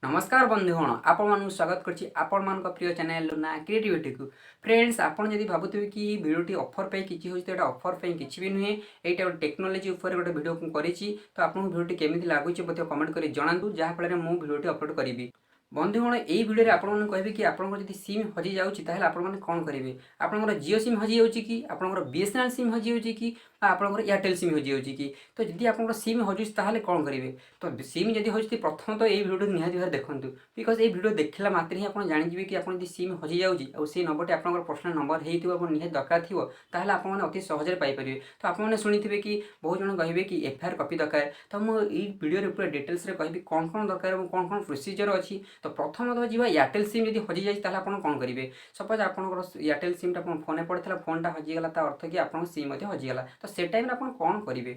ନମସ୍କାର ବନ୍ଧୁଗଣ, ଆପଣମାନଙ୍କୁ ସ୍ୱାଗତ କରୁଛି ଆପଣମାନଙ୍କ ପ୍ରିୟ ଚ୍ୟାନେଲ୍ ଲୁନା କ୍ରିଏଟିଭିଟିକୁ। ଫ୍ରେଣ୍ଡସ୍, ଆପଣ ଯଦି ଭାବୁଥିବେ କି ଭିଡ଼ିଓଟି ଅଫର୍ ପାଇଁ କିଛି ହେଉଛି, ତ ଏଇଟା ଅଫର୍ ପାଇଁ କିଛି ବି ନୁହେଁ। ଏଇଟା ଗୋଟେ ଟେକ୍ନୋଲୋଜି ଉପରେ ଗୋଟେ ଭିଡ଼ିଓ ମୁଁ କରିଛି। ତ ଆପଣଙ୍କୁ ଭିଡ଼ିଓଟି କେମିତି ଲାଗୁଛି ମଧ୍ୟ କମେଣ୍ଟ କରି ଜଣାନ୍ତୁ, ଯାହାଫଳରେ ମୁଁ ଭିଡ଼ିଓଟି ଅପଲୋଡ଼ କରିବି। ବନ୍ଧୁଗଣ, ଏଇ ଭିଡ଼ିଓରେ ଆପଣମାନଙ୍କୁ କହିବି କି ଆପଣଙ୍କର ଯଦି ସିମ୍ ହଜିଯାଉଛି, ତାହେଲେ ଆପଣମାନେ କ'ଣ କରିବେ? ଆପଣଙ୍କର ଜିଓ ସିମ୍ ହଜିଯାଉଛି କି, ଆପଣଙ୍କର ବିଏସ୍ଏନ୍ଏଲ୍ ସିମ୍ ହଜିଯାଉଛି କି ବା ଆପଣଙ୍କର ଏୟାରଟେଲ୍ ସିମ୍ ହଜିଯାଉଛି କି? ତ ଯଦି ଆପଣଙ୍କର ସିମ୍ ହଜୁଛି, ତାହେଲେ କ'ଣ କରିବେ? ତ ସିମ୍ ଯଦି ହଜୁଛି, ପ୍ରଥମତଃ ଏଇ ଭିଡ଼ିଓଟି ନିହାତି ଭାବରେ ଦେଖନ୍ତୁ, because ଏଇ ଭିଡ଼ିଓ ଦେଖିଲା ମାତ୍ରେ ହିଁ ଆପଣ ଜାଣିଯିବେ କି ଆପଣ ଯଦି ସିମ୍ ହଜିଯାଉଛି ଆଉ ସେଇ ନମ୍ବରଟି ଆପଣଙ୍କର ପର୍ସନାଲ୍ ନମ୍ବର ହେଇଥିବ ଏବଂ ନିହାତି ଦରକାର ଥିବ, ତାହେଲେ ଆପଣମାନେ ଅତି ସହଜରେ ପାଇପାରିବେ। ତ ଆପଣମାନେ ଶୁଣିଥିବେ କି ବହୁତ ଜଣ କହିବେ କି ଏଫଆଇଆର୍ କପି ଦରକାର। ତ ମୁଁ ଏଇ ଭିଡ଼ିଓରେ ପୁରା ଡିଟେଲ୍ସରେ କହିବି କ'ଣ କ'ଣ ଦରକାର ଏବଂ କ'ଣ କ'ଣ ପ୍ରୋସିଜର୍ ଅଛି। ତ ପ୍ରଥମତଃ ଯିବା, ଏୟାରଟେଲ୍ ସିମ୍ ଯଦି ହଜିଯାଇଛି, ତାହେଲେ ଆପଣ କ'ଣ କରିବେ? ସପୋଜ୍ ଆପଣଙ୍କର ଏୟାରଟେଲ୍ ସିମ୍ଟା ଆପଣ ଫୋନ୍ରେ ପଡ଼ିଥିଲା, ଫୋନ୍ଟା ହଜିଗଲା, ତା ଅର୍ଥ କି ଆପଣଙ୍କ ସିମ୍ ମଧ୍ୟ ହଜିଗଲା। ତ ସେ ଟାଇମ୍ରେ ଆପଣ କ'ଣ କରିବେ?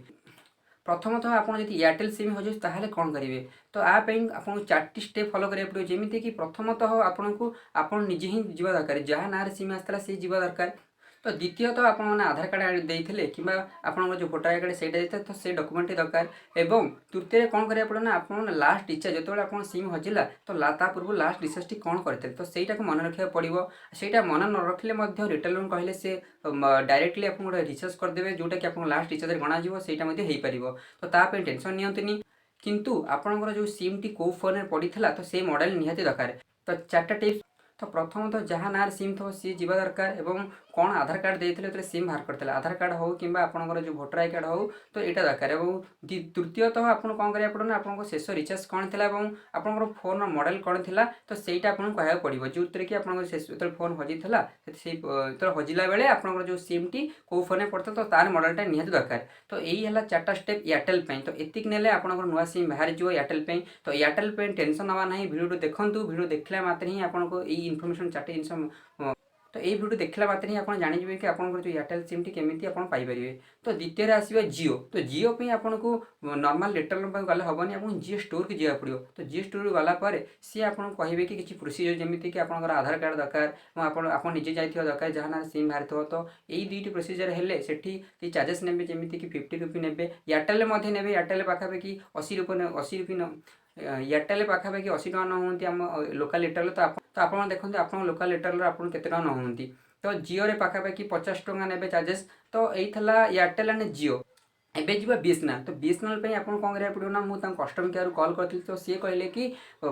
ପ୍ରଥମତଃ ଆପଣ ଯଦି ଏୟାରଟେଲ୍ ସିମ୍ ହଜିଯାଉଛି, ତାହେଲେ କ'ଣ କରିବେ? ତ ଆ ପାଇଁ ଆପଣଙ୍କୁ ଚାରିଟି ଷ୍ଟେପ୍ ଫଲୋ କରିବାକୁ ପଡ଼ିବ। ଯେମିତିକି ପ୍ରଥମତଃ ଆପଣଙ୍କୁ ଆପଣ ନିଜେ ହିଁ ଯିବା ଦରକାର, ଯାହା ନାଁରେ ସିମ୍ ଆସିଥିଲା ସେ ଯିବା ଦରକାର। ତ ଦ୍ୱିତୀୟତଃ ଆପଣମାନେ ଆଧାର କାର୍ଡ଼ ଦେଇଥିଲେ କିମ୍ବା ଆପଣଙ୍କର ଯେଉଁ ଭୋଟର I card ସେଇଟା ଦେଇଥିଲେ, ତ ସେ ଡକୁମେଣ୍ଟଟି ଦରକାର। ଏବଂ ତୃତୀୟରେ କ'ଣ କରିବାକୁ ପଡ଼ିବ ନା ଆପଣ ଲାଷ୍ଟ ରିଚାର୍ଜ, ଯେତେବେଳେ ଆପଣ ସିମ୍ ହଜିଲା, ତ ତା ପୂର୍ବରୁ ଲାଷ୍ଟ ରିଚାର୍ଜଟି କ'ଣ କରିଥିଲେ, ତ ସେଇଟାକୁ ମନେ ରଖିବାକୁ ପଡ଼ିବ। ସେଇଟା ମନେ ନ ରଖିଲେ ମଧ୍ୟ ରିଟେଲରଙ୍କୁ କହିଲେ ସେ ଡାଇରେକ୍ଟଲି ଆପଣଙ୍କୁ ଗୋଟେ ରିଚାର୍ଜ କରିଦେବେ, ଯେଉଁଟାକି ଆପଣଙ୍କ ଲାଷ୍ଟ ରିଚାର୍ଜରେ ଗଣାଯିବ। ସେଇଟା ମଧ୍ୟ ହେଇପାରିବ, ତ ତା ପାଇଁ ଟେନସନ୍ ନିଅନ୍ତୁନି। କିନ୍ତୁ ଆପଣଙ୍କର ଯେଉଁ ସିମ୍ଟି କେଉଁ ଫୋନ୍ରେ ପଡ଼ିଥିଲା, ତ ସେଇ ମଡ଼େଲ୍ ନିହାତି ଦରକାର। ତ ଚାରିଟା ଟିପ୍ସ। ତ ପ୍ରଥମତଃ ଯାହା ନାଁରେ ସିମ୍ ଥିବ ସିଏ ଯିବା ଦରକାର ଏବଂ କ'ଣ ଆଧାର କାର୍ଡ଼ ଦେଇଥିଲେ ଯେତେବେଳେ ସିମ୍ ବାହାର କରିଥିଲେ, ଆଧାର କାର୍ଡ଼ ହେଉ କିମ୍ବା ଆପଣଙ୍କର ଯେଉଁ ଭୋଟର I card ହେଉ, ତ ଏଇଟା ଦରକାର। ଏବଂ ତୃତୀୟତଃ ଆପଣ କ'ଣ କରିବାକୁ ପଡ଼ିବ ନା ଆପଣଙ୍କ ଶେଷ ରିଚାର୍ଜ କ'ଣ ଥିଲା ଏବଂ ଆପଣଙ୍କର ଫୋନ୍ର ମଡ଼େଲ୍ କ'ଣ ଥିଲା, ତ ସେଇଟା ଆପଣଙ୍କୁ କହିବାକୁ ପଡ଼ିବ, ଯେଉଁଥିରେ କି ଆପଣଙ୍କର ଶେଷ ଯେତେବେଳେ ଫୋନ୍ ହଜିଥିଲା, ସେଇ ଯେତେବେଳେ ହଜିଲା ବେଳେ ଆପଣଙ୍କର ଯେଉଁ ସିମ୍ଟି କେଉଁ ଫୋନ୍ରେ ପଡ଼ିଥିଲା, ତ ତାର ମଡ଼େଲଟା ନିହାତି ଦରକାର। ତ ଏଇ ହେଲା ଚାରିଟା ଷ୍ଟେପ୍ ଏୟାରଟେଲ୍ ପାଇଁ। ତ ଏତିକି ନେଲେ ଆପଣଙ୍କର ନୂଆ ସିମ୍ ବାହାରିଯିବ ଏୟାରଟେଲ୍ ପାଇଁ। ତ ଏୟାରଟେଲ୍ ପାଇଁ ଟେନସନ୍ ନେବା ନାହିଁ। ଭିଡ଼ିଓଟି ଦେଖନ୍ତୁ। ଭିଡ଼ିଓ ଦେଖିଲା ମାତ୍ରେ ହିଁ ଆପଣଙ୍କୁ ଏଇ ଇନଫର୍ମେସନ୍ ଚାରିଟି ଜିନିଷ, ତ ଏଇ ଭିଡ଼ିଓ ଦେଖିଲା ମାତ୍ରେ ହିଁ ଆପଣ ଜାଣିଯିବେ କି ଆପଣଙ୍କର ଯେଉଁ ଏୟାରଟେଲ୍ ସିମ୍ଟି କେମିତି ଆପଣ ପାଇପାରିବେ। ତ ଦ୍ୱିତୀୟରେ ଆସିବ ଜିଓ। ତ ଜିଓ ପାଇଁ ଆପଣଙ୍କୁ ନର୍ମାଲ୍ ରିଟେଲର ପାଖକୁ ଗଲେ ହେବନି, ଆପଣଙ୍କୁ ଜିଓ ଷ୍ଟୋରକୁ ଯିବାକୁ ପଡ଼ିବ। ତ ଜିଓ ଷ୍ଟୋରକୁ ଗଲା ପରେ ସିଏ ଆପଣଙ୍କୁ କହିବେ କି କିଛି ପ୍ରୋସିଜର୍, ଯେମିତିକି ଆପଣଙ୍କର ଆଧାର କାର୍ଡ଼ ଦରକାର ଏବଂ ଆପଣ ନିଜେ ଯାଇଥିବା ଦରକାର, ଯାହା ନାଁରେ ସିମ୍ ବାହାରିଥିବ। ତ ଏଇ ଦୁଇଟି ପ୍ରୋସିଜର୍ ହେଲେ ସେଠି କିଛି ଚାର୍ଜେସ୍ ନେବେ, ଯେମିତିକି 50 ରୁପି ନେବେ। ଏୟାରଟେଲ୍ରେ ମଧ୍ୟ ନେବେ। ଏୟାରଟେଲ୍ ପାଖାପାଖି 80 ରୁପି, 80 ରୁପି, ଏୟାରଟେଲ୍ ପାଖାପାଖି 80 ଟଙ୍କା ନେଉଛନ୍ତି ଆମ ଲୋକାଲ୍ ରିଟେଲର। ତ ଆପଣ ଦେଖନ୍ତୁ, ଆପଣଙ୍କ ଲୋକାଲ୍ ରିଟେଲର ଆପଣ କେତେ ଟଙ୍କା ନେଉଛନ୍ତି। ତ ଜିଓରେ ପାଖାପାଖି 50 ଟଙ୍କା ନେବେ ଚାର୍ଜେସ୍। ତ ଏଇ ଥିଲା ଏୟାରଟେଲ୍ ଆଣ୍ଡ ଜିଓ। ଏବେ ଯିବା ବିଏସ୍ଏନ୍ଏଲ୍। ତ ବିଏସ୍ଏନ୍ଏଲ୍ ପାଇଁ ଆପଣ କ'ଣ କରିବାକୁ ପଡ଼ିବ ନା ମୁଁ ତାଙ୍କ କଷ୍ଟମର କେୟାରକୁ କଲ୍ କରିଥିଲି, ତ ସିଏ କହିଲେ କି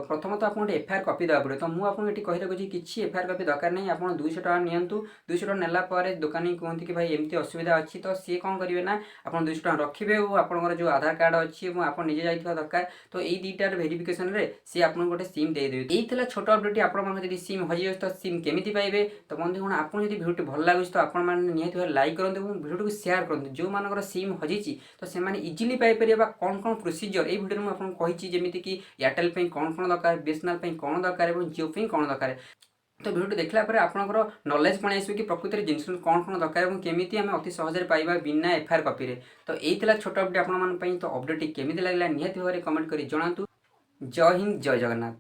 ପ୍ରଥମତଃ ଆପଣଙ୍କୁ ଗୋଟେ ଏଫଆଇଆର୍ କପି ଦେବାକୁ ପଡ଼ିବ। ତ ମୁଁ ଆପଣଙ୍କୁ ଏଠି କହି ରଖୁଛି, କିଛି ଏଫଆଇଆର୍ କପି ଦରକାର ନାହିଁ। ଆପଣ 200 ଟଙ୍କା ନିଅନ୍ତୁ। 200 ଟଙ୍କା ନେଲା ପରେ ଦୋକାନୀ କୁହନ୍ତି କି ଭାଇ, ଏମିତି ଅସୁବିଧା ଅଛି। ତ ସିଏ କ'ଣ କରିବେ ନା ଆପଣ 200 ଟଙ୍କା ରଖିବେ ଓ ଆପଣଙ୍କର ଯେଉଁ ଆଧାର କାର୍ଡ଼ ଅଛି ଏବଂ ଆପଣ ନିଜେ ଯାଇଥିବା ଦରକାର, ତ ଏଇ ଦୁଇଟାର ଭେରିଫିକେସନରେ ସିଏ ଆପଣଙ୍କୁ ଗୋଟେ ସିମ୍ ଦେଇଦେବେ। ଏଇ ଥିଲା ଛୋଟ ଅପଡ଼େଟ୍, ଆପଣମାନଙ୍କ ଯଦି ସିମ୍ ହଜିଯାଉଛି, ତ ସିମ୍ କେମିତି ପାଇବେ। ତ ବନ୍ଧୁଗଣ, ଆପଣ ଯଦି ଭିଡ଼ିଓଟି ଭଲ ଲାଗୁଛି, ତ ଆପଣମାନେ ନିହାତି ଭାବରେ ଲାଇକ୍ କରନ୍ତୁ ଏବଂ ଭିଡ଼ିଓଟିକୁ ସେୟାର କରନ୍ତୁ। ଯେଉଁମାନଙ୍କର ସିମ୍ ହଜିଛି, ତ ସେମାନେ ଇଜିଲି ପାଇପାରିବେ ବା କ'ଣ କ'ଣ ପ୍ରୋସିଜିଅର୍ ଏଇ ଭିଡ଼ିଓରେ ମୁଁ ଆପଣଙ୍କୁ କହିଛି, ଯେମିତିକି ଏୟାରଟେଲ୍ ପାଇଁ କ'ଣ କ'ଣ ଦରକାର, ବିଏସ୍ଏନ୍ଏଲ୍ ପାଇଁ କ'ଣ ଦରକାର ଏବଂ ଜିଓ ପାଇଁ କ'ଣ ଦରକାର। ତ ଭିଡ଼ିଓଟି ଦେଖିଲା ପରେ ଆପଣଙ୍କର ନଲେଜ୍ ପଳେଇ ଆସିବ କି ପ୍ରକୃତରେ ଜିନିଷ କ'ଣ କ'ଣ ଦରକାର ଏବଂ କେମିତି ଆମେ ଅତି ସହଜରେ ପାଇବା ବିନା ଏଫଆଇଆର୍ କପିରେ। ତ ଏଇ ଥିଲା ଛୋଟ ଅପଡ଼େଟ୍ ଆପଣମାନଙ୍କ ପାଇଁ। ତ ଅପଡ଼େଟ୍ଟି କେମିତି ଲାଗିଲା, ନିହାତି ଭାବରେ କମେଣ୍ଟ କରି ଜଣାନ୍ତୁ। ଜୟ ହିନ୍ଦ, ଜୟ ଜଗନ୍ନାଥ।